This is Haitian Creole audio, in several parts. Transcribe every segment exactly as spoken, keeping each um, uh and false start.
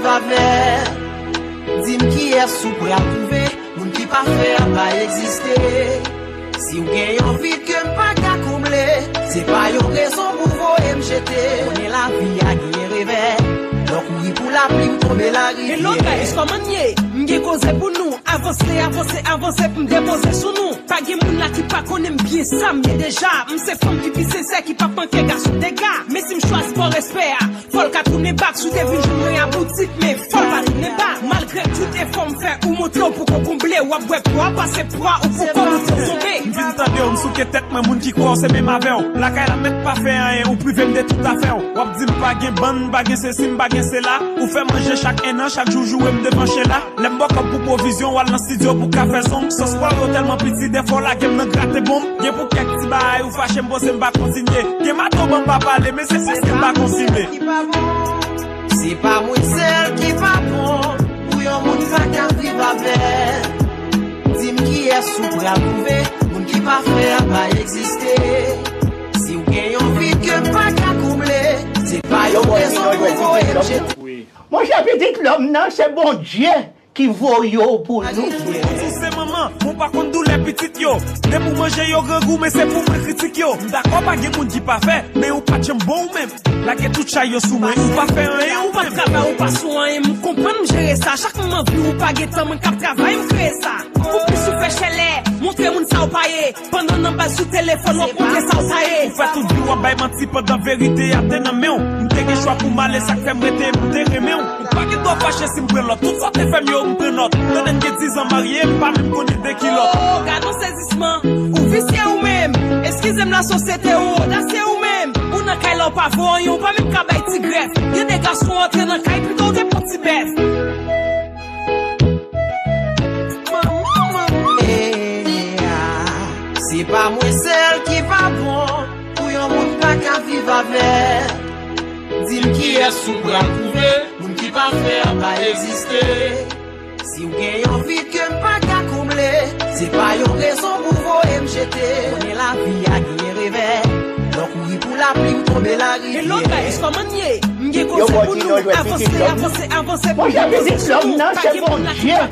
Pafè, di m kiyès ou pral twouve, moun ki pafè a pa egziste. Si w gen yon vid ke m pa ka konble, se pa yon rezon pou voye m jete. Konnen lavi a genyen revè, lè w kouri pou lapli, w tonbe larivyè. Hello guys, kòman n ye? M gen koze pou nou. Avanse, avanse, avanse pou m depoze sou nou. Pa gen moun la ki pa konnen m byen sa m ye deja. M se fanm ki pi sensè, ki p ap manke gason dega. Men si m chwazi ba w respè a, fò l ka tounen bak. Si w te vin jwenn mwen a boutik, men fò l pa tounen bak. Malgre tout efò m fè, ou montre w poko konble. W ap bwè pwa, pase pwa, ou poko monte w tonbe. M vin tande w, m souke tèt mwen, moun ki kwè w se menm avè w. Lakay la mèt pa fè anyen, ou prive m de tout afè w. W ap di m pa gen bann, m pa gen sesi, m pa gen sela. Ou fè manje chak ennan, chak jou joure m devan chela. Lè m ba w kòb pou pwovizyon, w al nan estidyo pou ka fè zong. Sans pwa w yo tèlman piti, dèfwa w lage m nan grate bonm. Gen pou kèk ti bagay ou fache m poze m pa kontinye. Gen mato ban m pa pale, men se paske m pa kontinye. Se pa mwen sèl ki pa bon pou yon moun pa ka viv avè. Di m kiyès ou pral twouve, moun ki pafè a pa egziste. Si w gen yon vid ke m pa ka konble, se pa yon rezon pou voye m jete. Monchè, pitit lòm nan, se Bondye ki voye w pou nou. Ou di w se manman, men w pa konn doulè pitit yo. Depi w manje yo grangou, men se pou mwen kritik yo. M dakò pa gen moun ki pafè, men ou pa t janm bon ou menm. Lage tout chay yo sou mwen, ou pa fè anyen ou menm. Ou pa travay, ou pa sou anyen, m konprann m jere sa. Chak m anvi ou pa gen tan, mwen k ap travay, m kreye sa. Pou plis ou fè chèlè, montre moun sa w pa ye. Pandan nan baz sou telefòn, w ap montre sa w ta ye. Ou fè tout vi w ap bay manti pandan verite a te nan men w. M te gen chwa pou m ale, sa k fè m rete, m te renmen w. Ou pa gen dwa fache si m pran lòt. Tout sa w te fè m yo, m pran nòt. Tande n gen dizan marye, m pa menm konnen de kilòt. Oh, gad on sezisman, ou visye ou menm. Eskize m, lasosyete ou odasye ou menm. Ou nan kay la, ou pa vo anyen, ou pa menm ka bay ti grèf. Gen de gason antre nan kay, pito w te pran ti bèf. Manman, manman. Se pa mwen sèl ki pa bon pou yon moun pa ka viv avè. Di m kiyès ou pral twouve, moun ki pafè a pa egziste. Si w gen yon vid ke m pa ka konble, se pa yon rezon pou voye m jete. Konnen lavi a genyen revè, lè w kouri pou lapli, w tonbe larivyè. Hello guys, kòman n ye? M gen koze pou nou. Avanse, avanse, avanse pou nou. Monchè, pitit lòm nan, se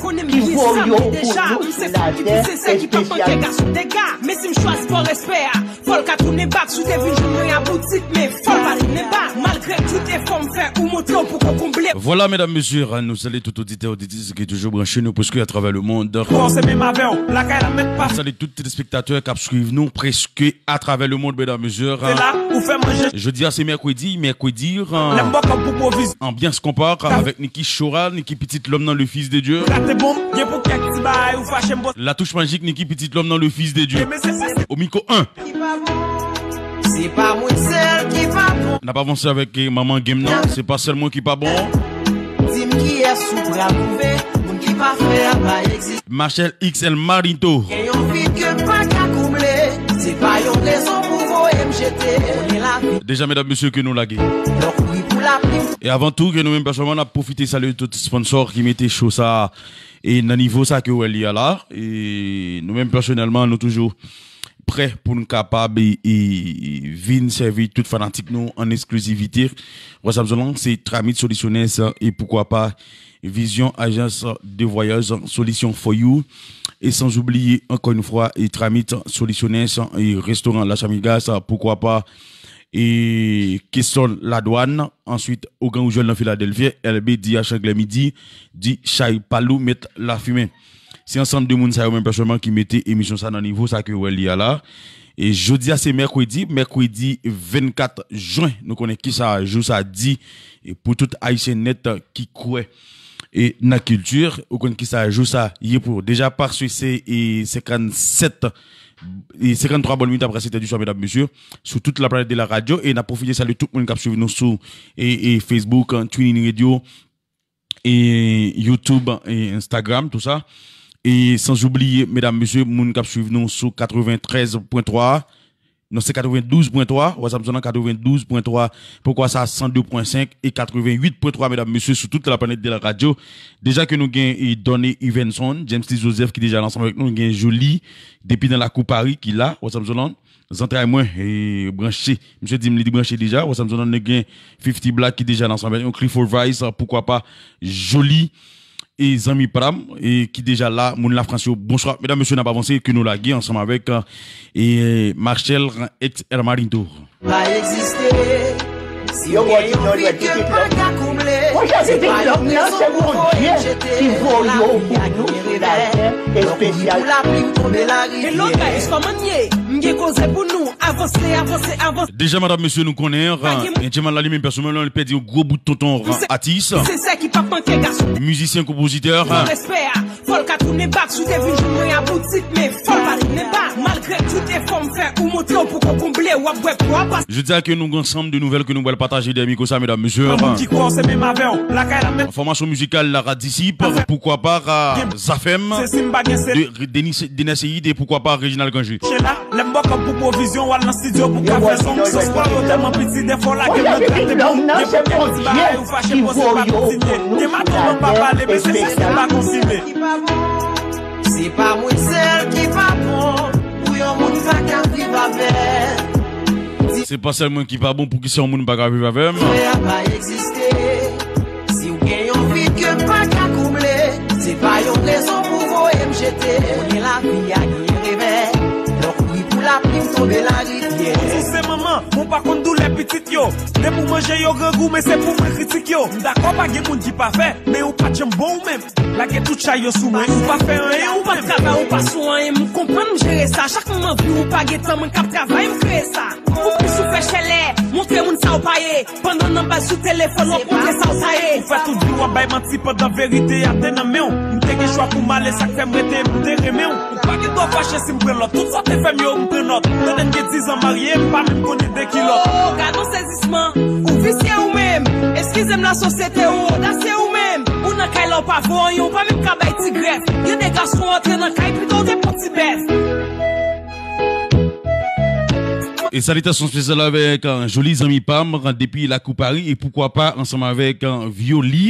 Bondye ki voye w pou nou sou latè espesyalman. Men si m chwazi ba w respè a, fò l ka tounen bak. Si w te vin jwenn mwen a boutik, men fò l pa tounen bak. Malgre tout efò m fè, ou montre w poko konble. Voilà, mesdames, messieurs, nous saluons tout auditeur, auditrice qui est toujours branché, nous, parce que à travers le monde. Bon, se menm avè w, lakay la mèt pa. Salut tout téléspectateur k ap swiv nou preske atravè lemonn, medam, mesye. Se la, ou fè manje. Jodi a se mèkredi, mèkredi, euh, lè m ba w kòb pou pwovizyon. Anbyans konpa avèk Niki Chora, Niki Pitit Lòm nan, le Fils de Dieu. Rate bonm, gen pou kèk ti bagay ou fache m pote. La touche magique, Niki Pitit Lòm nan, le Fils de Dieu. Omiko un. Se pa mwen sèl ki pa bon. N ap avanse avèk, eh, manman game nan. Se pa sèl mwen ki pa bon. Di m kiyès ou pral twouve, moun ki pafè a pa egziste. Machèl X L Marito. Gen yon vid ke m pa ka konble, se pa yon rezon pou voye m jete. Konnen lavi. Deja, medam, mesye, ke nou lage. Lè w kouri pou lapli. E avan tou, ke nou menm pèsonèlman, n ap pwofite salye tout sponsò ki mete show sa a e nan nivo sa ke w wè li a la. E nou menm pèsonèlman, nou toujou prè pou n kapab e, e, e vin sèvi tout fanatik nou an eksklizivite. What's up, Zolan? Se Tramit Soluciones e poukwa pa Vision Agence de Voyage Solution for You. E sans oublier, encore une fois, e Tramit Soluciones e restoran Las Amigas, poukwa pa e Kesson Ladwàn, answit Ogan Woujòl nan Filadèlfya, L B D H Anglè Midi, di Chay Palou mèt lafimen. Se ansanm de moun sa yo menm pèsonèlman ki mete emisyon sa nan nivo sa ke w wè li a la. E jodi a se mèkredi, mèkredi vennkat jen, nou konnen kisa jou sa di, e pou tout ayisyen nèt ki kwè e nan kilti, ou konn kisa jou sa ye pou yo. Deja pase se, e, senkannsèt, e, senkanntwa bòn minit apre sèt è di swa, medam, mesye, sou tout la planèt de la radyo. E n ap pwofite salye tout moun k ap swiv nou sou, e, e, Facebook, TuneIn Radio, e, YouTube, e, Instagram, tou sa. E sans oublier, medam, mesye, moun k ap swiv nou sou katreventrèz pwen twa, Non, se katrevendouz pwen twa, WhatsApp zòn nan katrevendouz pwen twa, poukwa sa san de pwen senk e katrevenwit pwen twa, medam, mesye, sou tout la planèt de la radyo. Deja ke nou gen e Donny Evenson, James T. Joseph ki deja la ansanm avèk nou, nou gen Jolie, depi nan lakou Paris ki la, WhatsApp zòn nan. Zantray mwen, e, branche. Misye di m li branche deja. WhatsApp zòn nan, nou gen Fifty Black ki deja la ansanm avèk nou, Clifford Vice, poukwa pa Jolie, e zanmi pa m, e ki deja la, moun Lafrans yo, bonswa. Medam, mesye, n ap avanse, ke nou lage ansanm avèk, e, Marcel ex Hermanito. Pa egziste. Si w gen yon vid ke pa ka konble, se pa yon rezon pou voye m jete. Lavi a gen revè. Lè w ri pou lapli, w tonbe larivyè. Hello guys, kòman n ye? M gen koze pou nou. Avanse, avanse, avanse. Deja, medam, mesye, nou konnen, Enjeman la li menm pèsonèlman, li pèdi yon gwo bout tonton atis. Se sè ki p ap manke gason. Mizisyen, konpozitè. Fò respè a, fò l ka tounen bak. Si w te vin jwenn mwen a boutik, men fò l pa tounen bak. Malgre tout efò m fè, ou montre w poko konble, w ap bwè pou w ap pase. Jodi a ke nou gen ansanm de nouvèl ke nou pral pataje dèyè mikwo sa, medam, mesye. Yon moun ki kwè w se menm avè w, lakay la menm. Fòmasyon mizikal la Radisip, poukwa pa, Zafèm, de Denis, Denis Seyid e poukwa pa Reginald Cangé. Lè m bòkòp pou pwovizyon, w al nan estidyo pou ka fè zong. Sans pa yo tèlman piti, dèfwa w lage m nan grate pou gen pwòp ti bagay, ou fache poze pa kontinye. Gen madanm nan pa pale, men se sèks ki pa konfime. Se pa mwen sèl ki pa bon pou yon moun sa ka viv avè. Se pa sèl mwen ki pa bon, poukisa yon moun pa ka viv avè m? Frè a pa egziste. Si w gen yon vid ke m pa ka konble, se pa yon rezon pou voye m jete. Konnen lavi a gen revè. Lè w ri pou lapli, w tonbe larivyè. Ou souse manman, men w pa konn doulè pitit yo. Depi w manje yo grangou, men se pou mwen kritik yo. M dakò pa gen moun ki pafè, men ou pa t janm bon ou menm. Lage tout chay yo sou mwen, ou pa fè anyen ou menm. Ou pa travay, ou pa sou anyen, m konprann, m jere sa. Chak moman vi ou pa gen tan, mwen k ap travay, m kreye sa. Ou plis ou fè chèlè, montre moun sa w pa ye. Pandan nan bal sou telefòn, w ap montre sa w ta ye. Ou fè tout vi w ap bay manti pandan verite a te nan men w. M te gen chwa pou m ale, sa k fè m rete, m te renmen w. Ou pa gen dwa fache si m pran lòt. Tout sa w te fè m yo, m pran nòt. Tande n gen dizan marye, m pa menm konnen de kilòt. Oh, gad on sezisman, ou visye ou menm. Eskize m, lasosyete, ou odasye ou menm. Ou nan kay la, ou pa vo anyen, ou pa menm ka bay ti grèf. Gen de gason antre nan kay, pito w te pran ti bèf. E salitasyon espesyal avèk, euh, Jolie zanmi pa m, depi lakou Paris, e poukwa pa ansanm avèk, euh, Violi,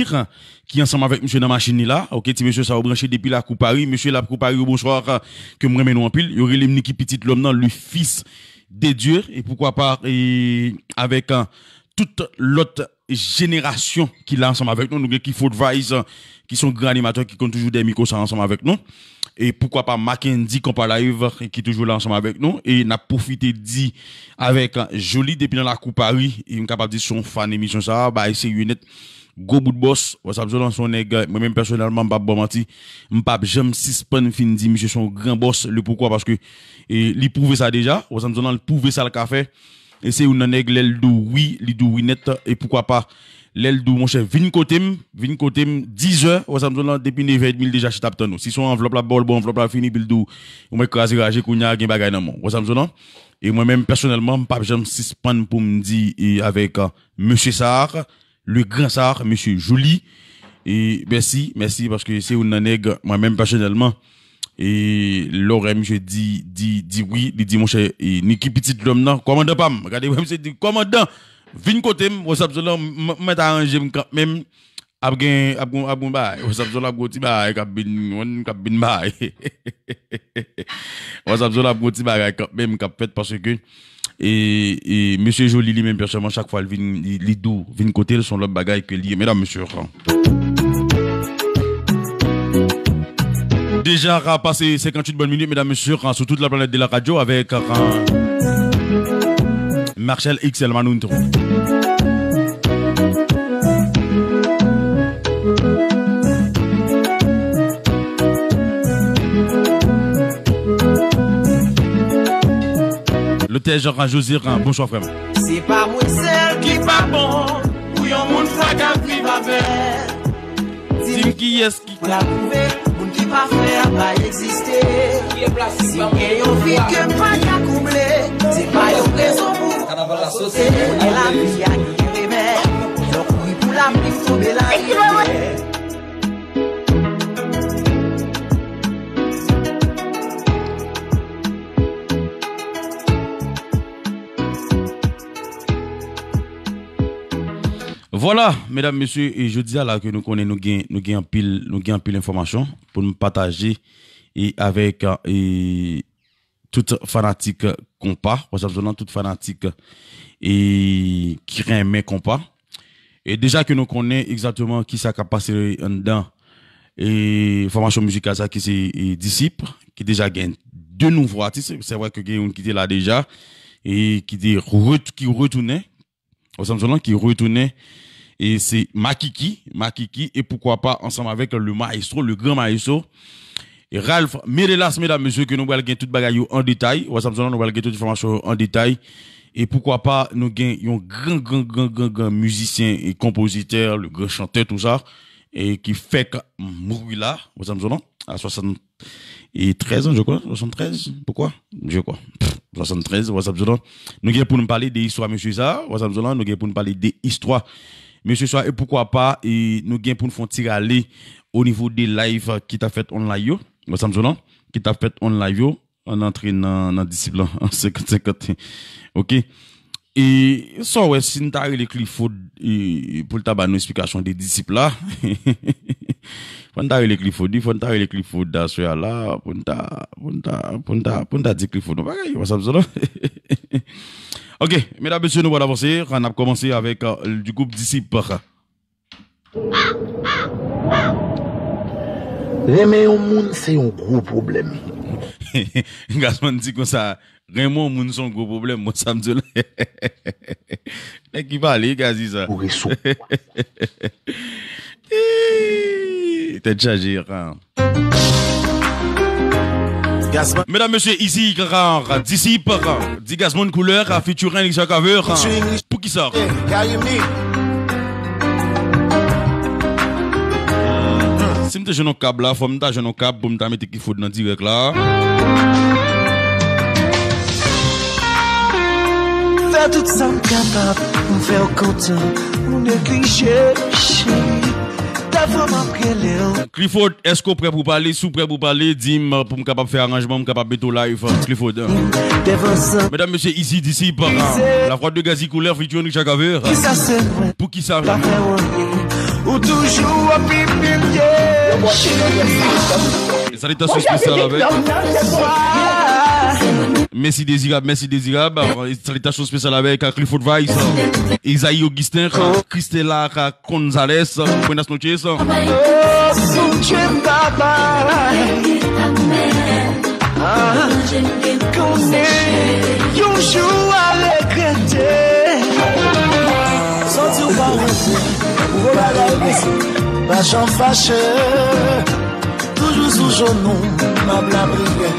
ki ansanm avèk misye nan machin li la. Oke, ti mesye sa yo branche depi lakou Paris. Mesye lakou Paris yo, bonswa, ke m renmen nou anpil. Yo rele m Niki Pitit Lòm nan, le fils de Dieu. E poukwa pa, e, avèk, euh, tout lòt jenerasyon ki la ansanm avèk nou. Nou gen Clifford Vice, ki se yon gran animatè ki konn toujou dèyè mikwo sa ansanm avèk nou. E poukwa pa Mackendy Konpa Live, ki toujou la ansanm avèk nou. E n ap pwofite di avèk Jolie depi nan lakou Paris, e m kapab di se yon fan emisyon sa, bagay serye nèt. Gwo bout bòs, WhatsApp Zolan se yon nèg, mwen menm pèsonèlman, m p ap ba w manti, m p ap janm sispann fin di misye se yon gran bòs. Le poukwa, paske, e, li pwouve sa deja, WhatsApp Zolan, li pwouve sa l ka fè. E se youn nan nèg, lè l di w wi, li di w wi nèt. E poukwa pa, lè l di w, monchè, vin kote m, vin kote m, dizè, WhatsApp Zolan, depi nevè edmi, l deja chita ap tann ou. Si se yon anvlòp l ap ba w, l ba w anvlòp la, fini, epi l di w, ou mèt kraze raje, kounye a gen bagay nan men w. WhatsApp Zolan. E mwen menm, pèsonèlman, m p ap janm sispann pou m di, e, avèk, e, mesye sa a, le gran sa, mesye Joly. E mèsi, mèsi, paske se youn nan nèg, mwen menm pèsonèlman, e lè w wè misye di, di, di wi, li di, monchè, e, Niki Pitit Lòm nan, kòmandan pa m, gade, wè misye di, kòmandan, vin kote m, WhatsApp Zolan, m, m, m mèt aranje m kanmenm, ap gen, ap gen, ap gen bagay, WhatsApp Zolan ap gen ti bagay k ap vin, k ap vin bay. WhatsApp Zolan ap gen ti bagay kanmenm k ap fèt, paske E, e mesye Joly li menm pèsonèlman, chak fwa l vin, li, li di w vin kote l, se yon lòt bagay ke li ye, medam, mesye. Deja ka pase senkanntuit bòn minit, medam, mesye, sou tout la planèt de la radyo avèk, euh, Marcel X L Manountro. Lotè Jean José, bonswa, frè m. Se pa mwen sèl ki pa bon pou yon moun sa k ap viv avè. Di m kiyès ki pral pwouve moun ki pafè a pa egziste. Si w gen yon vid ke m pa ka konble, se pa yon rezon pou kanaval la sote. Konnen lavi a gen remèd, lè w kouri pou lapli, w tonbe larivyè. Vwala, medam, mesye, e jodi a la ke nou konnen nou gen, nou gen anpil, nou gen anpil enfòmasyon pou nou pataje e avèk, e, tout fanatik konpa, w sa m di w lan, tout fanatik, e, ki renmen konpa. E deja ke nou konnen egzakteman kisa k ap pase anndan, e, fòmasyon mizikal sa ki se, e, Disip, ki deja gen de nouvo atis. Se vre ke gen youn ki te la deja, e ki te ret-, ki retounen. Ou sa m di w lan, ki retounen, e se Makiki, Makiki, e poukwa pa ansanm avèk le maestro, le gran maestro, e Ralph Merelas, medam, mesye, ke nou pral gen tout bagay yo an detay. Ou sa m di w lan, nou pral gen tout enfòmasyon yo an detay. E poukwa pa nou gen yon gran, gran, gran, gran, gran mizisyen e konpozitè, le gran chantè, tou sa, e ki fèk mouri la, ou sa m di w lan, a swasanntrèz an, je crois, swasanntrèz, poukwa? Je crois. Pff, swasanntrèz, ou sa m di w lan. Nou gen pou nou pale de istwa mesye sa, ou sa m di w lan, nou gen pou nou pale de istwa mesye sa, e poukwa pa, e nou gen pou nou fè yon ti rale o nivo de live ki t ap fèt online yo, ou sa m di w lan, ki t ap fèt online yo, ann antre nan, nan Disip lan, an senkant senkant. Oke. E sa w wè, si n ta rele Clifford, e, pou l ta ba nou esplikasyon de Disip la, fò n ta rele Clifford, wi, fò n ta rele Clifford aswè a la, pou n ta, pou n ta, pou n ta, pou n ta di Clifford yon bagay, w sa m di w lan. Oke, medam, mesye, nou pral avanse, n ap kòmanse avèk, e, du groupe Disip. Renmen yon moun se yon gwo pwoblèm. Gazman di konsa, renmen yon moun se yon gwo pwoblèm, mwen sa m di w la. Nèg ki pale, Gazi sa. Ou resou. Tèt chaje, kan. Medam, mesye, isi, kaka, Disip, di Gazman koulè, featuring Richard Cavé, pou ki sa? Si m te jwenn yon kab la, fò m ta jwenn yon kab pou m ta mete Clifford nan dirèk la. Fè tout sa m kapab pou m fè w kontan, ou neglije, cheri. Davwa m ap rele w. Clifford, èske w prè pou pale? Si w prè pou pale, di m pou m kapab fè aranjman, m kapab mete w live, Clifford. Medam, mesye, isi, Disip, la voix de Gazi Couleur, featuring Richard Cavé. Pou ki sa? Ou toujou ap imilye. Salutations spéciales avec. Mèsi Dezirab, mèsi Dezirab. Salutations spéciales avec, euh, Clifford Vice, Isaïe Augustin, Christella Gonzalez, buenas noches. Oh, Bondye m pa bay. Ah, konnen yon jou w a regrete. Santi w pa rentre, gwo bagay mesye, pa janm fache. Toujou sou jounou, m ap lapriyè.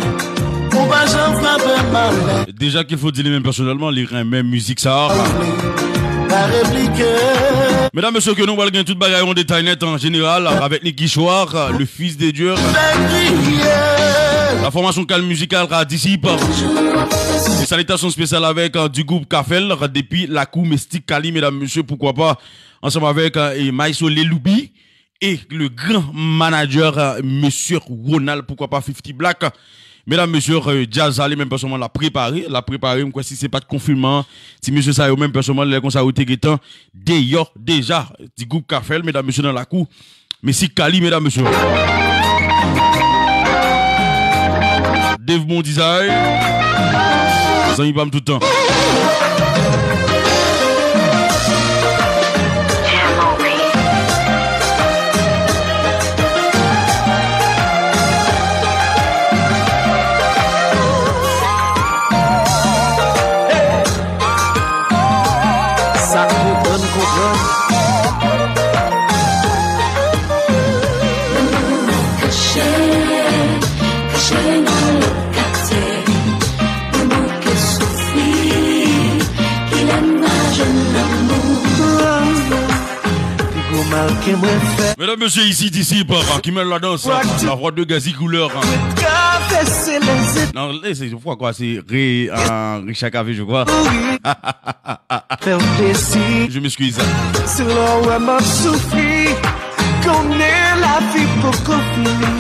Ou pa janm frape malè. Deja Clifford di li menm pèsonèlman, li renmen mizik sa. Pa replike. Medam, mesye, ke nou pral gen tout bagay an detay nèt an jeneral avèk Nicky Chouard, le fils de Dieu. Fè kriye. La formation Kal Mizikal, Radisip. Salutations spéciales avec, euh, du groupe Kafèl, depi Lakou Mestik Kali, medam, mesye, poukwa pa, ansanm avèk, euh, e Maestro Leloubi. E le gran manadjè, euh, mesye Ronald, poukwa pa Fifty Black. Medam, mesye, euh, djaz sa li menm pèsonèlman l ap prepare, l ap prepare, m kwè si se pa t konfinman an, ti mesye sa yo menm pèsonèlman, lè konsa yo te gentan deyò deja, ti gwoup Kafèl, medam, mesye, nan lakou. Mesye Kali, medam, mesye. Dave Bon Design. Zanmi pa m tout tan. Sa k konprann, konprann. Kache, kache nan lòt katye. Pou nou ke soufri, kilè m va jwenn lanmou. Pi gwo mal ke mwen fè. Mesdames, messieurs, ici, Disip, qui mène la danse, la voix de Gazi Couleur. Nan, e, se, je crois, quoi, se Ré-, euh, Richard Cavé, je crois. Fè w plezi. Je m'excuse. Se lè w wè m ap soufri, konnen lavi poko fini.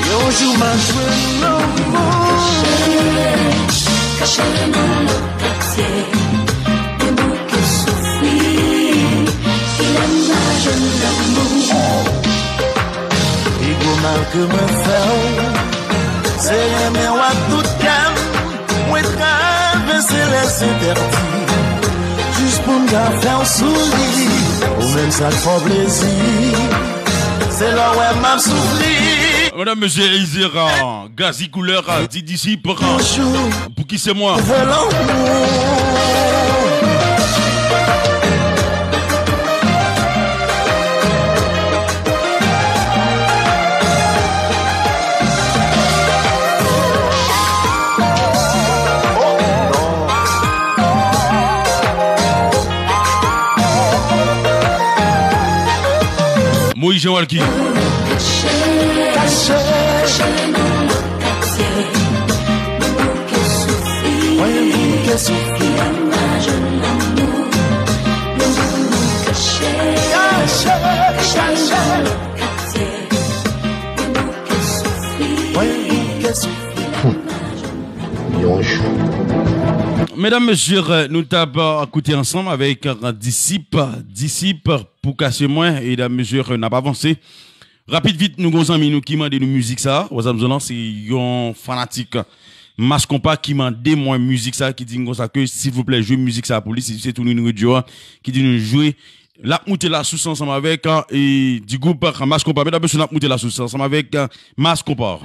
Yon jou m a jwenn lanmou. Kache, kache nan lòt katye. Pou nou ke soufri, Pi gwo mal ke mwen fè w, se renmen w ak tout kè m. Mwen travèse lèzentèdi jis pou m ka fè w souri. Ou menm sa k fè w plezi, se lè w wè m ap soufri. Medam, mesye, Eizira, Gazi Koulè, di Disip, Pou ki se mwen? Moïse Jean Walky. Yon jou. Medam, mesye, nou t ap, euh, koute ansanm avèk, euh, Disip, Disip pou kase mwen. E medam, mesye, n ap avanse. Rapid vit, nou gon zanmi nou ki mande nou mizik sa. Wè sa m di w lan, se yon fanatik Mass Konpa ki mande mwen mizik sa, ki di m konsa ke, silvouplè, jwe mizik sa pou li. Se, se Tounine Radio a ki di nou jwe. L ap moute lasous ansanm avèk, e, di gwoup Mass Konpa. Medam, mesye, n ap moute lasous ansanm avèk, e, Mass Konpa.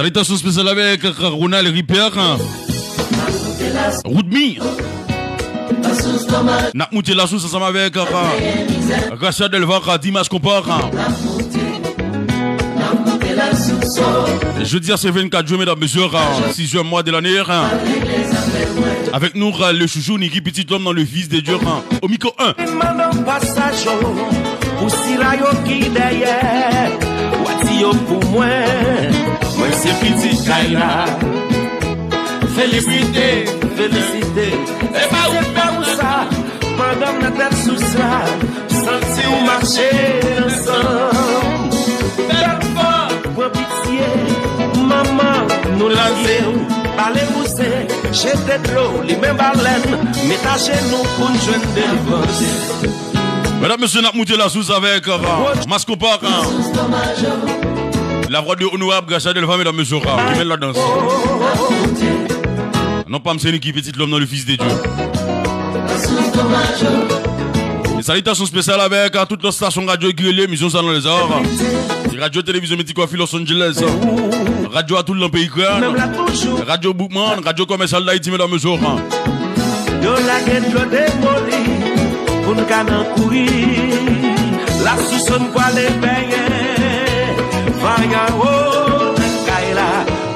Salitasyon espesyal avèk Ronald Ripert, Woodmy. N ap moute lasous ansanm avèk Gracia Delva, Dimas Konpa. Jodi a se vennkat jen, medam, mesye, sizyèm mwa de lane. Avèk nou, le chouchou Niki, pitit lòm nan le Fils de Dieu, o mikwo en. Vin mande w pasaj ou pou sila yo ki dèyè. W a di yo pou mwen, mwen se pitit kay la. Felisite, felisite. E pa ou menm sa, pandan m nan tèt sous la, m santi w mache nan san m. Bèl van, pran pitye, manman, nou lage w. Pale pouse, jete dlo, limen balèn, met ajenou pou n jwenn delivrans. Medam, mesye, n ap moute lasous avèk, euh, Mass Konpa, euh, la voix de Honorable Gracia Delva, medam, mesye, euh, ki mèt ladans. Non pa m se Niki, pitit lòm nan le Fils de Dieu. E salitasyon espesyal avèk, euh, tout lòt estasyon radyo ki rele emisyon sa nan lèzò. Se Radyo Televizyon Multicoiffure Los Angeles. Radyo a tout nan peyi kreyòl. Radyo Boukman, Radyo Komèsyal Dayiti, medam, mesye. Yo lage dlo demoli pou n ka nan kouri. Lasous nou pwale benyen. Vayan o nan kay la.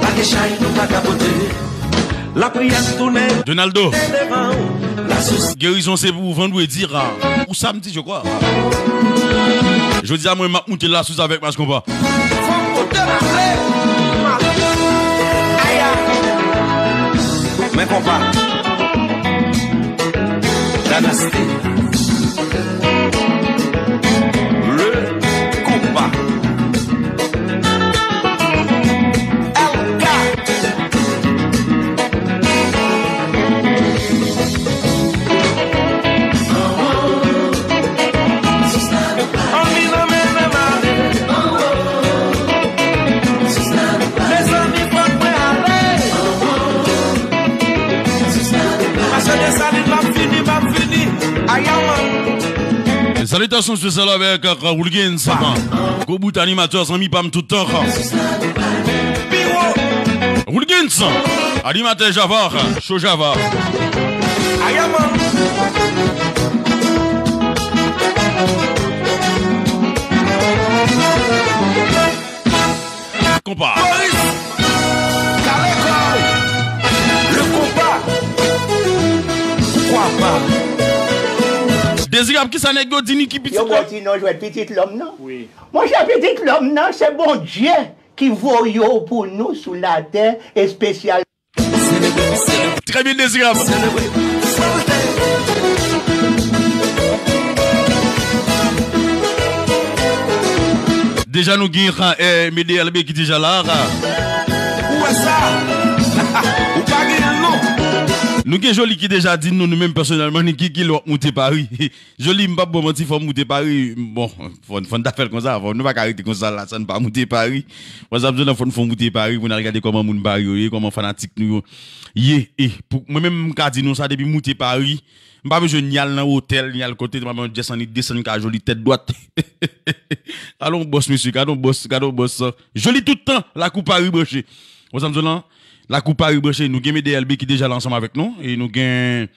Pa gen chay nou pa ka pote. Lapriyè tounen Donaldo. Devan w. Lasous. Gerizon se pou vandredi, a, ou samdi, je crois. Jodi a, mwen, m ap moute lasous avèk Mass Konpa. Fòk ou te raple. Aya. Men konpa. Danasté. Le konpa. L K. Anvi nan men mwen m ale. Mezanmi, fòk mwen ale. Pase Desalin, m ap vini, m ap vini. Ayaman. Salitasyon espesyal avèk, euh, Wilgens, gwo bout animatè, zanmi pa m tout tan. Wilgens, animatè Java, cho Java. Ayaman. Konpa. Boris, kale kò w. Le konpa. Poukwa pa? Dezirab, kisa nèg yo di Niki pitit lòm? Yo bò ti non jwèt pitit lòm nan. Wi. Monchè, pitit lòm nan, se Bondye ki voye w pou nou sou latè espesyal. Très bien, Désirable. Deja nou gen eh, M D L B ki deja la. Ou wè sa? Ou pa genyen l non. Nou gen Joly ki deja di nou, nou menm pèsonèlman, Niki, ki lè w ap moute Pari. Joly, m p ap ba w manti, fò m moute Pari. Bon, fò, fò n ta fè l konsa, fò nou pa ka rete konsa la san n pa moute Pari. Wè sa m di w lan, fò n fè w moute Pari pou n al gade kòman moun Pari yo ye, kòman fanatik nou yo ye. E pou mwen menm, m ka di nou sa, depi m moute Pari, m pa bezwen ni al nan otèl, ni al kote, m ap pran djès an li desann ka Joly tèt dwat. Gade yon bòs, mesye, gade yon bòs, gade yon bòs. Joly tout tan, lakou Pari branche. Wè sa m di w lan? Lakou Pari branche, nou gen M D L B ki deja la ansanm avèk nou. E nou gen,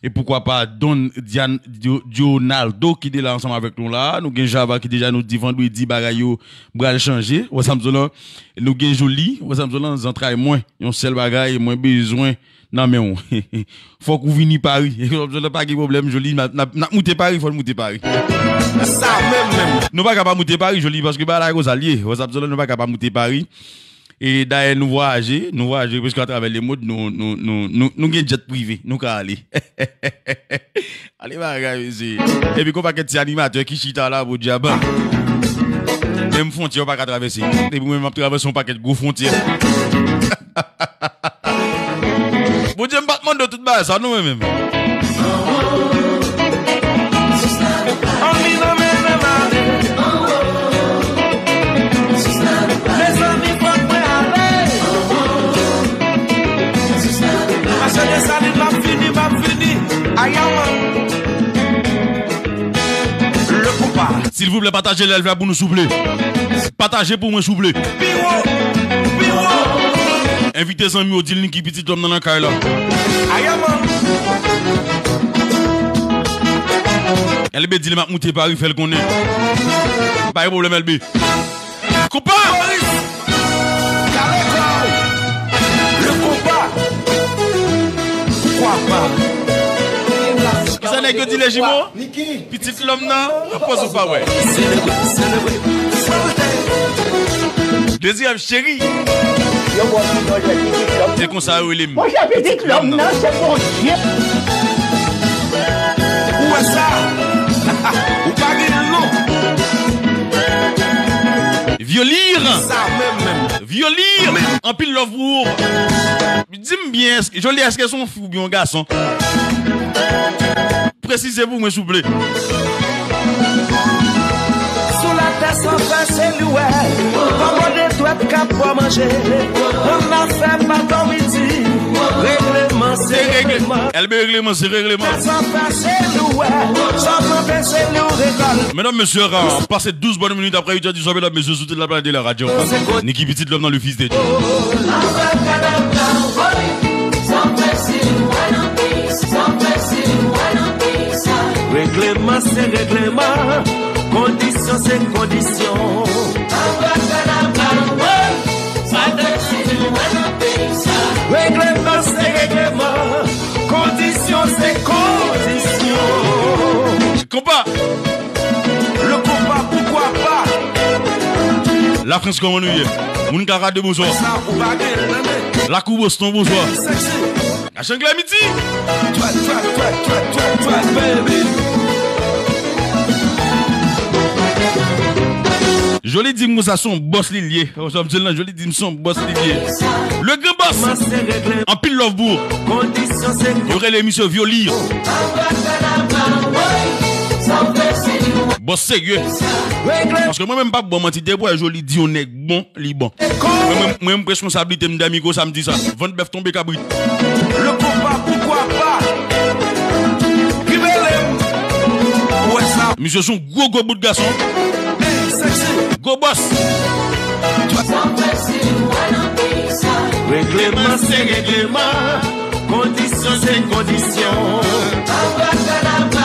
e poukwa pa, Don Dian, Dio- Dionaldo ki deja la ansanm avèk nou la. Nou gen Java ki deja nou di vandredi bagay yo pral chanje. Wè sa m di w lan? Nou gen Joly, wè sa m di w lan? Zantray mwen, yon sèl bagay, mwen bezwen nan men w. Fòk ou vini Pari. Wè sa m di w lan? Pa gen pwoblèm, Joly, n ap, n ap, n ap moute Pari, fò n moute Pari. Sa menm menm. Nou pa ka pa moute Pari, Joly, paske bagay la konsa l ye. Wè sa m di w lan? Nou pa ka pa moute Pari. E dayè, nou vwayaje, nou vwayaje prèske atravè lemonn, nou, nou, nou, nou, nou gen jet prive, nou ka ale. Ale bagay, mesye. Epi gon pakèt ti animatè ki chita la, podyab. Menm fwontyè, yo pa ka travèse. Epi mwen, m ap travèse yon pakèt gwo fwontyè. Bondye, m pa t mande w tout bagay sa, non, mwen menm. Anvi nan men, men mare. Mezanmi, fòk mwen ale. Paske Desalin m ap vini, m ap vini. Ayaman. Le Koupa. Silvouplè, pataje live la pou nou, souple. Pataje pou mwen, souple. Pi wo, pi wo. Envite zanmi w, di l Niki Pitit Lòm nan nan kay la. Ayaman. L B di l m ap moute Pari, fè l konnen. Pa gen pwoblèm, L B. Koupa! Boris! Kale kò w! Le Koupa! Poukwa pa? Kisa nèg yo di, Lejimo? Niki! Pitit Lòm nan, pòz ou pa wè. Selebre, selebre, selebre. Dezyèm cheri. Yo, bon, non, je Pitit Lòm. Se konsa yo rele m. Monchè, Pitit Lòm nan, se Bondye. Ou wè sa? Ou pa gen non. Vyolir. Sa menm menm. Vyolir. Anpil love pou ou. Di m byen, èske, Joly, èske se yon fi oubyen yon gason? Presize pou mwen, souple. Sou latè san fè se li wè. Kòman de twèt k ap bò manje. Ann afè pa dòmi di. Regleman se regleman. L B, regleman se regleman. Sa fè se li wè. Sa kanpe se li rekòl. Medam, mesye, pase douz bòn minit apre uit è di swa, medam, mesye, sou tout la planèt de la radyo. Niki Pitit Lòm nan, le fils de Dieu. Regleman se regleman, kondisyon se kondisyon. Regleman se regleman, kondisyon se kondisyon. Konpa! Le konpa, poukwa pa? Lafrans, kòman nou ye? Moun Kaka de, bonswa. Sa ou pa gen nan men. Lakou Boston, bonswa. Sexy. Kachangle Miti. Twèt, twèt, twèt, twèt, twèt, twèt, baby. Joly di m konsa se yon bòs li ye. Sa m di l lan, Joly di m se yon bòs li ye. Le gran bòs. Anpil love pou ou. Yo rele misye Vyolir. Bòs serye. Paske mwen menm m p ap ba w manti, depi w wè Joly di yon nèg bon, li bon. Mwen, mwen, mwen, m responsablite m dèyè mikwo sa, m di sa. Vant bèf tonbe kabrit. Le konpa, poukwa pa? Ki rele m? Ou wè sa? Misye se yon gwo, gwo bout gason. Hey, sexy. Gwo bòs. Regleman se regleman. Kondisyon se kondisyon.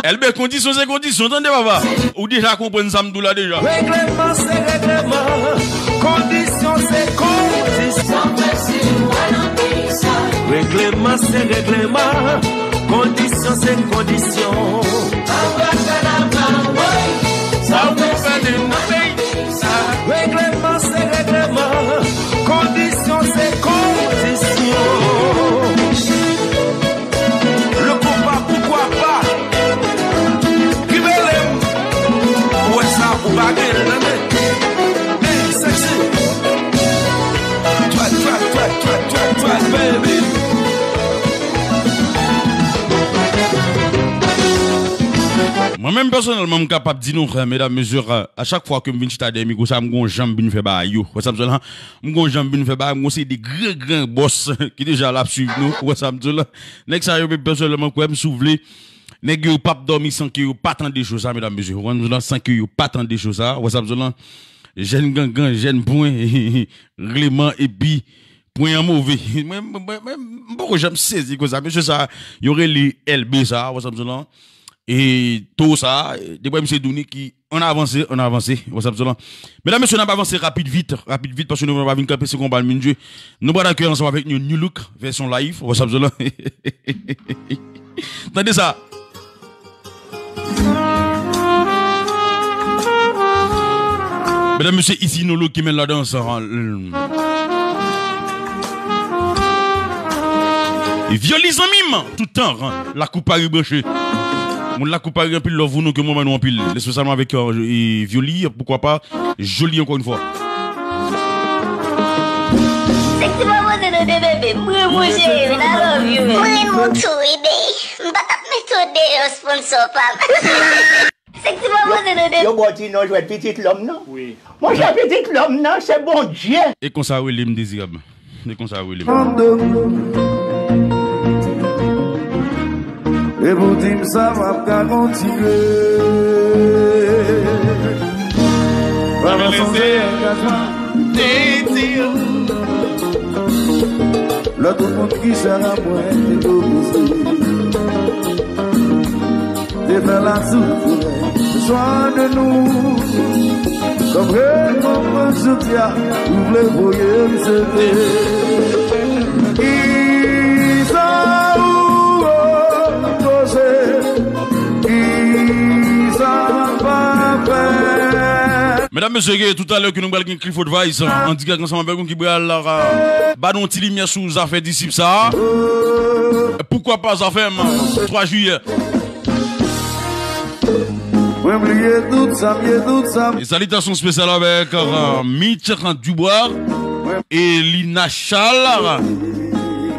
L B, kondisyon se kondisyon, tande papa. Ou deja konprann sa m di w la deja. Regleman se regleman, kondisyon se kondisyon. Regleman se regleman, kondisyon se kondisyon. Sa ou fè de nan peyi sa. Regleman se regleman, Mwen pèsonèlman, m kapab di nou, medam, mesye, a chak fwa ke m vin chita dèyè mikwo sa, m gon jan m vin fè bagay yo. Ou wè sa m di w la? M gon jan m vin fè bagay, m gon seri de gran, gran bòs ki deja la ap swiv nou. Ou wè sa m di w la? Nèg sa yo, menm pèsonèlman, kwè m, si w vle, nèg yo p ap dòmi san ke yo pa tande cho sa, medam, mesye. Ou konprann m di w la? San ke yo pa tande cho sa. Ou wè sa m di w la? Jèn gangan, jèn pwen, règleman, epi pwen an move. Mwen, mwen, mwen, mwen, m poko janm sezi konsa. Mesye sa, yo rele L B sa, ou wè sa m di w la? E to sa, depi misye Douni ki ann avanse, ann avanse, ou wè sa m di w la? Medam, mesye, n ap avanse rapid vit, rapid vit, paske nou pa vin kanpe, se konpa n vin jwe. Nou pral akèyi ansanm avèk nou New Look, vèsyon live, ou wè sa m di w la? Tande sa. Medam, mesye, isi nou lo ki men ladan sa. E Violi zanmi m, tout tan, Lakou Pari branche. Moun Lakou Pari anpil love pou nou, ke mwen nou anpil. Espesyalman avèk, euh, e Violi, poukwa pa, Joli ankò yon fwa. Sexy pa poze nou de bebe, m pran mon cheri, man, I love you, man. Mwen renmen w tou, wi, bae. M pa t ap mete w deyò, sponsor pa m. Sexy pa poze nou de. Yo ba w ti non jwèt pitit lòm nan. Wi. Monchè, pitit lòm nan, se Bondye. E konsa w rele m, Dezirab. Se konsa yo rele m. Fanm de moun. E pou di m sa, m ap ka kontinye. Mwen sonje angajman te di. Lè tout moun ki chè nan mwen te opoze. Te fè lasoufrans, chwa de nou. Kòm rekonpans jodi a, ou vle voye m jete. Kisa ou reproche? Kisa m pa fè? Medam, mesye, talè ke nou pral gen Clifford Vice, an dirèk ansanm avèk nou ki pral, euh, ba nou ti limyè sou zafè disip sa. Poukwa pa Zafèm, twa jiyè. Mwen bliye tout sa, bliye tout sa. E salitasyon espesyal avèk, euh, Mitch Dubois e Lina Charles,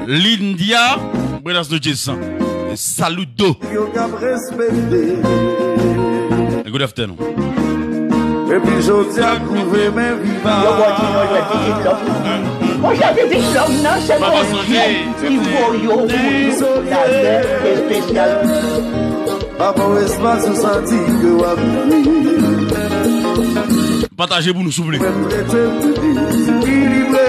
Lindia, buenas noches. Saludo. Yo k ap respekte. Good afternoon. Epi jodi a twouve men viva. Yo ba w ti non jwèt pitit lòm nan. Monchè, pitit lòm nan, se Bondye ki voye w pou nou. Sa se espesyal. Pa ba w espas ou santi ke w ap viv. Pataje pou nou, souple. Mwen rete ekilibre.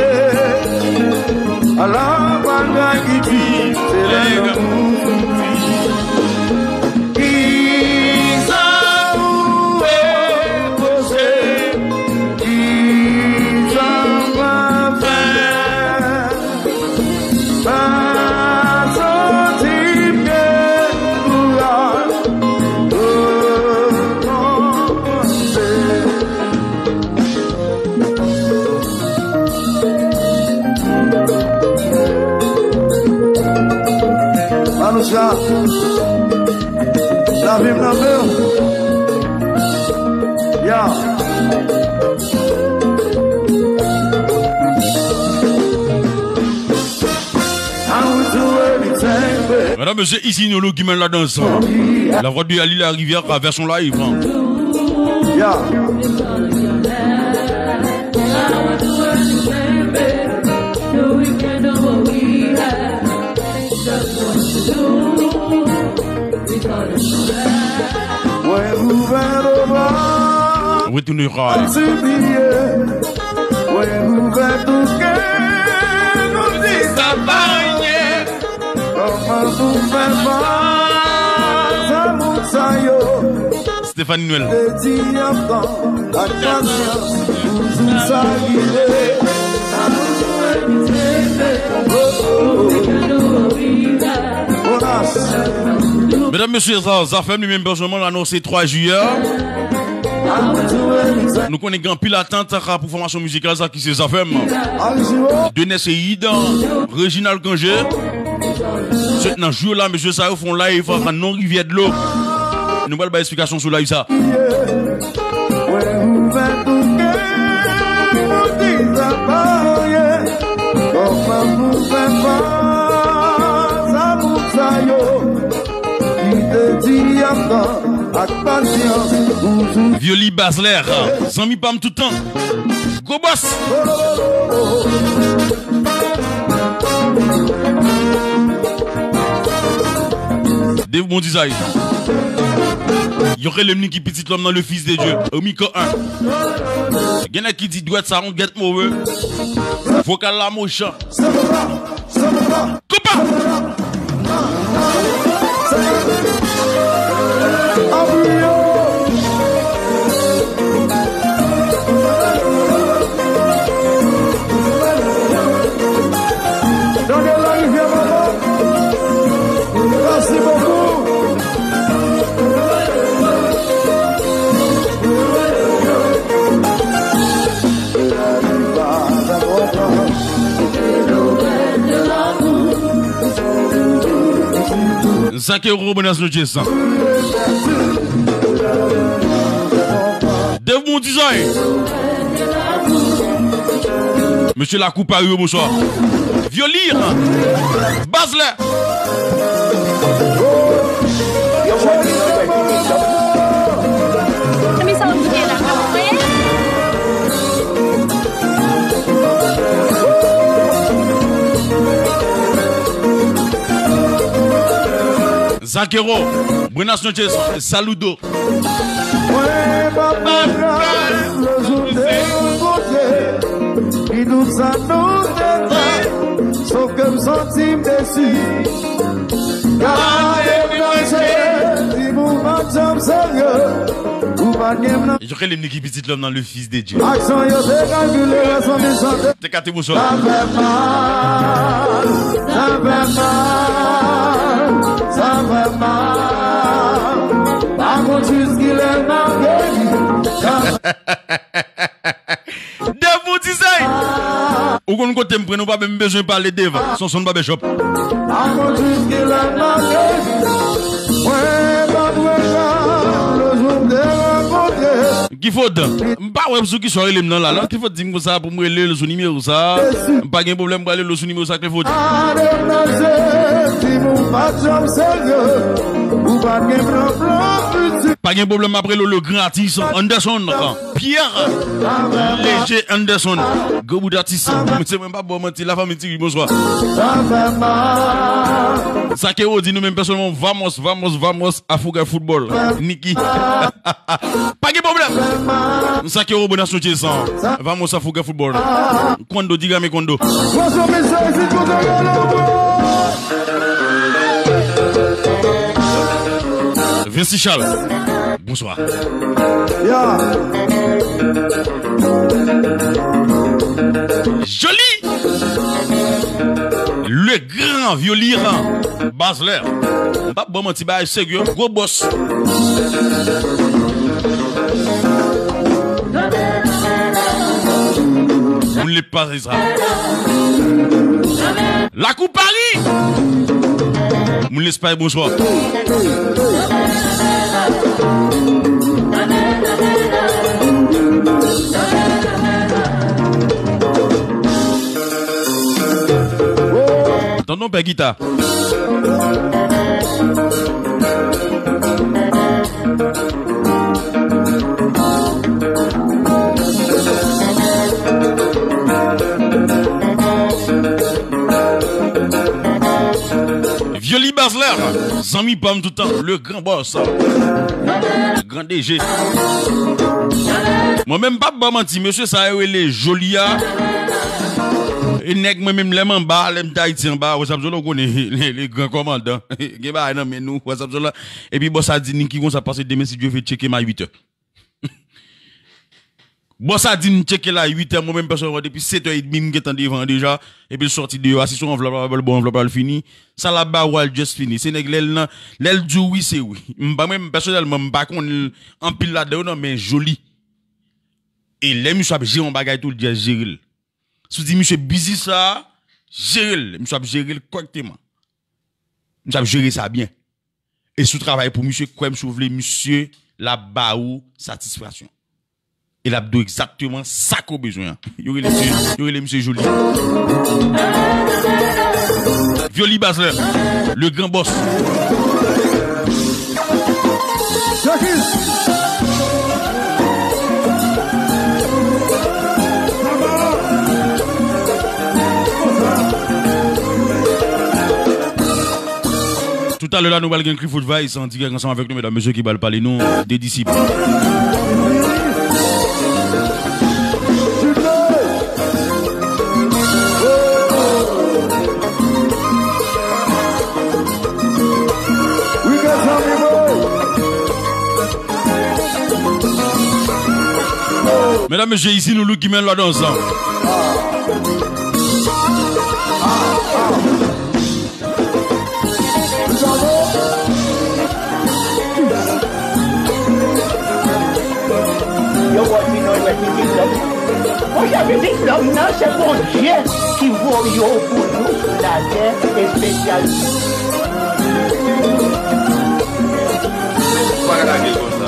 Ala bagay ki di, se lè lanmou fouti. Kisa ou reproche? Kisa w pa fè? Pa soti pye kouraj, rekonpanse. Manoucha, lavi m nan men w. Ya. Medam, mesye, isi nou lo ki men ladan sa. La voix de Ali Larivière, version live, hein. Yeah. Mwen ouvè lobra. Retounen kay. Sipliye. Mwen ouvè tou kè nou di sa pa anyen. Kòman pou fè fas a moun sa yo? Stéphanie Noël. Te di antan ak pasyans pou jou sa rive. Medam, mesye, sa, Zafèm li menm pèsonèlman l anonse twa jiyè. Nou konnen gen anpil atant pou fòmasyon mizikal sa ki se Zafèm. Denes Eid, Reginald Cangé. Se nan jou la, mesye sa yo fè yon live nan Rivyè Dlo. Nou pral bay esplikasyon sou live sa. Mwen ouvè tou kè nou di sa pa anyen. Kòman pou fè fas a moun sa yo ki te di antan Ak pasyans pou tout. Violi Basler, zanmi pa m tout tan. Gwo bòs. Dave Bondizay. Yo rele m Niki pitit lòm nan le fils de Dieu. Omika en. Gen nèg ki di dwèt sa yon gèt move. Vokal la mechan. Koupa! Zakero Bonas Noches. Dave Bondizay. Mesye Lakou Pari yo, bonswa. Violi, Basler. Zakero, buenas noches, saludo. Mwen pa pran lè jou te rankontre, ki dout sa nou te fè, sof ke m santi m desi. Gade m nan je, di m ou pa t janm serye, ou pa t gen m nan. Yo rele m Niki pitit lòm nan le fils de Dieu. Aksyon yo te kalkile, lè santi chante. Te kate bonswa. Sa fè mal, sa fè mal, sa fè mal. Pa konn jiskilè m ap geri. Sa fè Dave Bondizay. Ou konn kote m pran, ou pa menm bezwen pale Dave. Sonson Babechop. Pa konn jiskilè m ap geri. Mwen pa dwe pran lè jou te rankontre. Ki fot? M pa wè sou ki sa w rele m nan la, non. Ki fot di m konsa pou m rele l sou nimewo sa? M pa gen pwoblèm, m pral rele l sou nimewo sa, Clifford. Pa gen pwoblèm, m ap rele w le gran atis Anderson Pierre Léger Anderson. Gwo bout atis. Se mwen, m pa ba w manti, lafanmi Thierry, bonswa. Sa ke w di nou menm pèsonèlman, vamos, vamos, vamos, a jugar fútbol. Niki. Pa gen pwoblèm. Sa ke w bon asosye san. Vamos a jugar fútbol. Cuando, dígame cuando. Vinci Charles. Bonswa. Joli. Le gran violin. Basler. M p ap ba w manti, bagay serye. Gwo bòs. Moun Lepay sa. Lakou Pari. Moun Lespay, bonswa. Tonton pè gita. Violi Basler, zanmi pa m tout tan, le gran bòs, gran D G. Mwen menm, m p ap ba w manti, mesye sa yo rele Joli a. E nèg mwen menm, lè m anba, lè m t Ayiti anba, WhatsApp Zolo konnen, le, le gran kòmandan. Gen bagay nan men nou, WhatsApp Zolo. Epi bòs a di Niki konsa, pase demen, si Dye vle, tcheke m a uit è. Bòs a di m tcheke l a uit è, mwen menm pèsonèlman depi sèt è edmi m gentan devan an deja, epi l sòti deyò a, si se yon anvlòp, l ap ba w anvlòp la, l fini. Sa l ap ba ou a, l just fini. Se nèg lè l nan, lè l di w wi, se wi. M pa, mwen menm pèsonèlman, m pa konn anpil ladan yo non, men Joli. E lè misye ap jere yon bagay tou, l just jere l. Si w di misye biznis sa, jere l. Misye ap jere l kòrèkteman. Misye ap jere sa byen. E si w travay pou misye, kwè m si w vle, misye l ap ba ou satisfaksyon. E l ap di w egzakteman sa ke w bezwen an. Yo rele misye, yo rele misye Joli. Violi Basler, le gran bòs. Toutalè la, nou pral gen Clifford Vice an dirèk ansanm avèk nou, medam, mesye, ki pral pale nou de Disip. Medam, mesye, isi nou Lucky Man Ladans. Yo, bò di non, yo, pitit lòm. Monchè, pitit lòm nan, se Bondye ki voye w pou nou sou latè espesyal. Pa ka lage konsa.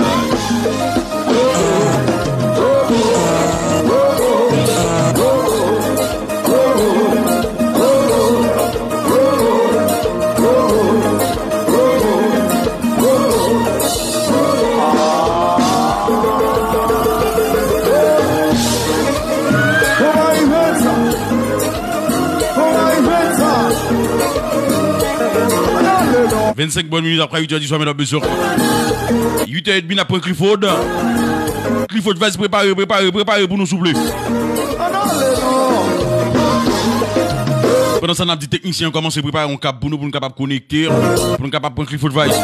Vennsenk bòn minit apre uit è di swa, medam, mesye. Uit è edmi, n ap pran Clifford. Clifford Vice, prepare, prepare, prepare pou nou, souple. Pandan sa, n ap di teknisyen an kòmanse prepare yon kab pou nou, pou nou kapab konekte, pou nou kapab pran Clifford Vice.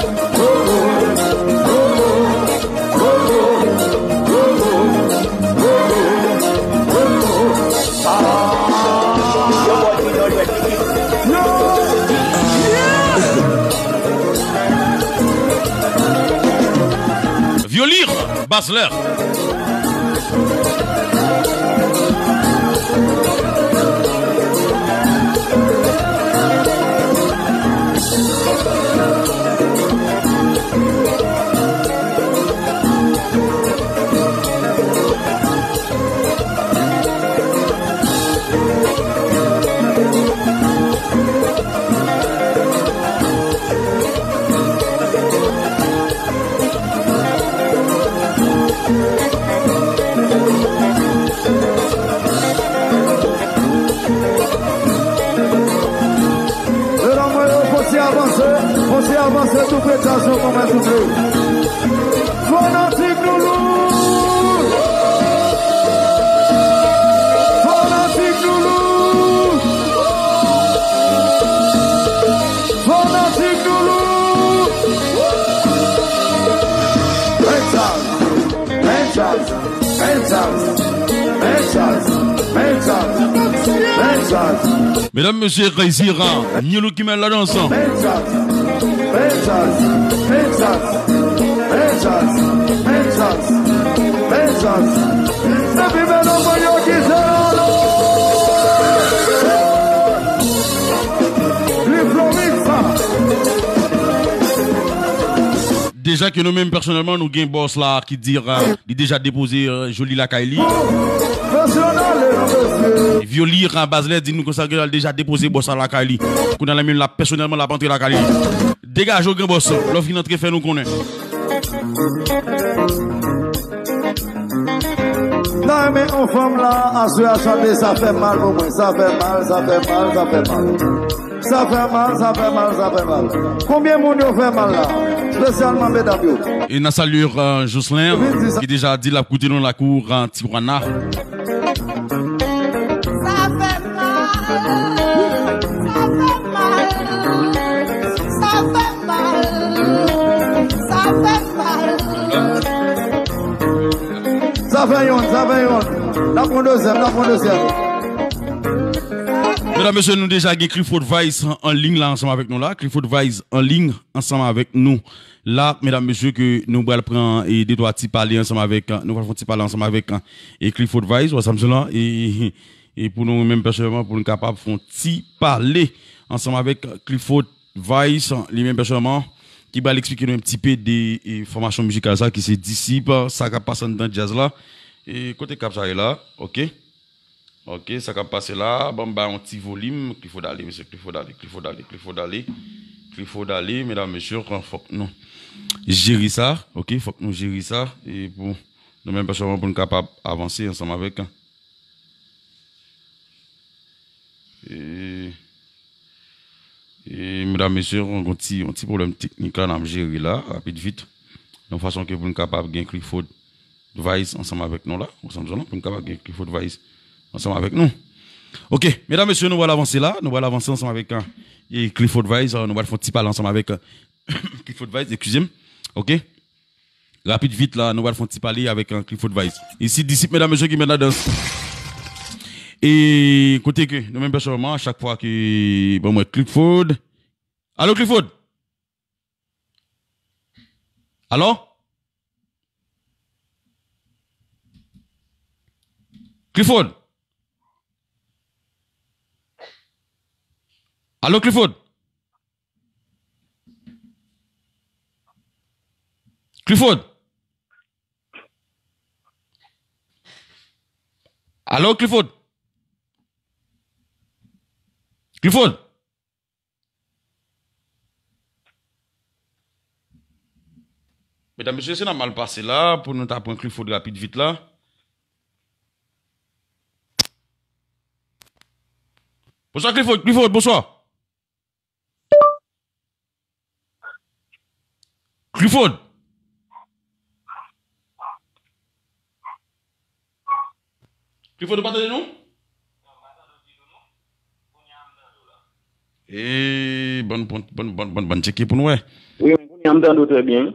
Vyolir Basler. Medam mwen yo, fò ti avanse, fò ti avanse tou pre djaz yo kòmanse souple. Fanatik nou lou! Fanatik nou lou! Fanatik nou lou! Bèl djaz! Bèl djaz! Bèl djaz! Bèl djaz! Bèl djaz! Bèl djaz! Medam, mesye, Crazy Ran, New Look Kimel Ladans. Bèl djaz, bèl djaz, bèl djaz, bèl djaz, bèl djaz, bèl djaz. Epi medam mwen yo ki se la. Li Florid sa. Deja ke nou menm pèsonèlman, nou gen bòs la ki di, euh, li deja depoze, euh, Joly lakay li. Vyolir Basler di nou konsa ke l deja depoze bòs la lakay li. Kounye a la menm la pèsonèlman l ap antre lakay li. Degaje w, gran bòs, lè w fin antre fè nou konnen. Nan men yon fanm la, aswè a chante, sa fè mal pou mwen, sa fè mal, sa fè mal, sa fè mal. Sa fè mal, sa fè mal, sa fè mal. Konbyen moun yo fè mal la? Espesyalman medam yo. E n a salye, euh, Jocelyn, ki deja di l ap koute nou lakou, euh, Tijuana. Sa fè mal, sa fè mal, sa fè mal, sa fè mal. Sa fè yonn, sa fè yonn. N ap pran dezyèm, n ap pran dezyèm. Medam, mesye, nou deja gen Clifford Vice an, an liy la ansanm avèk nou la. Clifford Vice an liy ansanm avèk nou la, medam, mesye, ke nou pral pran e de twa ti pale ansanm avèk, nou pral fè yon ti pale ansanm avèk e Clifford Vice, wè sa m di la, e, e pou nou menm pèsonèlman, pou nou kapab fè yon ti pale ansanm avèk Clifford Vice, li menm pèsonèlman, ki pral eksplike nou yon ti pe de e fòmasyon mizikal sa, ki se Disip, sa k ap pase anndan djaz la, e kote kab sa ye la, oke. Ok, sa k ap pase la, ban m bay yon ti volim. Clifford ale, mesye, Clifford ale, Clifford ale, Clifford ale, Clifford ale, medam, mesye, fòk nou. jere sa, ok, fòk nou jere sa, e pou nou menm pèsonèlman pou nou kapab avanse ansanm avèk, e, e, medam, mesye, yon ti, yon ti pwoblèm teknik la, n ap jere la, rapid vit, yon fason ke pou nou kapab gen Clifford Vice ansanm avèk nou la, ansanm zòn nan, pou nou kapab gen Clifford Vice ansanm avèk nou. Ok, medam, mesye, nou pral avanse la, nou pral avanse ansanm avèk, e, Clifford Vice, nou pral fè yon ti pale ansanm avèk, Clifford Vice, eskize m. Ok. Rapid vit la, nou pral fè yon ti pale avèk, e, Clifford Vice. Isi, disip, medam, mesye, ki mèt ladans. E kote ke, nou menm pèsonèlman, chak fwa ke, bon, mwen, Clifford. Alo, Clifford? Alo? Clifford? Alo, Clifford? Clifford? Alo, Clifford? Clifford? Medam, mesye, se n ap mal pase la pou nou ta pran Clifford rapid vit la. Bonswa, Clifford. Clifford, bonswa. Clifford. Clifford, ou pa tande nou? E, bann, bann, bann, bann, bann, bann tcheke pou nou wè. Wi, kounye a m tande w trè byen.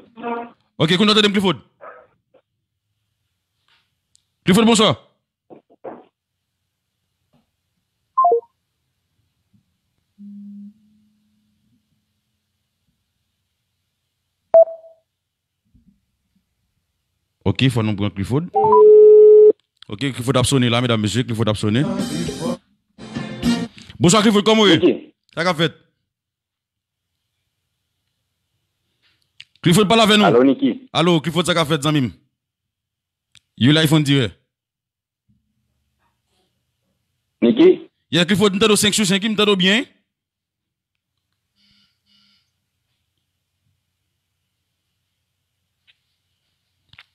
Ok, kounye a tande m, Clifford. Clifford, bonswa. Ok, fò nou pran Clifford. Ok, Clifford ap sone la, medam, mesye, Clifford ap sone. Bonswa, Clifford, kòman w ye? Niki. Sa k ap fèt? Clifford, pale avè nou. Alo, Niki. Alo, Clifford, sa k ap fèt, zanmi m? You live on direct. Niki? Yeah, Clifford, m tande w senk sou senk, m tande w byen.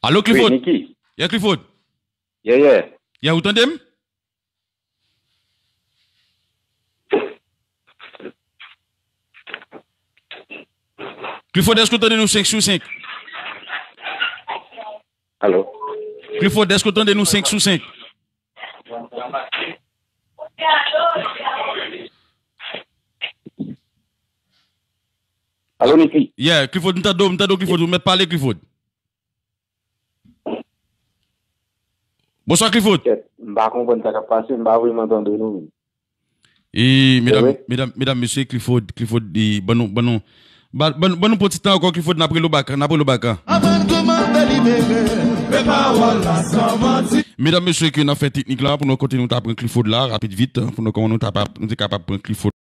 Alo, Clifford? Wi, Niki. Yeah, Clifford. Yeah, yeah. Yeah, ou tande m? Clifford, èske w tande nou senk sou senk? Alo? Clifford, èske w tande nou senk sou senk? Alo, Niki? Yeah, Clifford, m tande w, m tande w, Clifford, ou mèt pale, Clifford. Bonswa, Clifford. Kèt, m pa konprann sa k ap pase, m pa vrèman tande nou menm. E, medam, medam, medam, mesye, Clifford, Clifford, e, ban nou, ban nou, ba-, ban, ban nou pran ti tan ankò, Clifford, n ap rele w baka, n ap rele w baka. Avan n kòmanse libere, men pawòl la san manti. Medam, mesye, ke n ap fè teknik la, pou nou kote nou ta pran Clifford la, rapid vit, pou nou kòman nou ta pa, nou te kapab pran Clifford.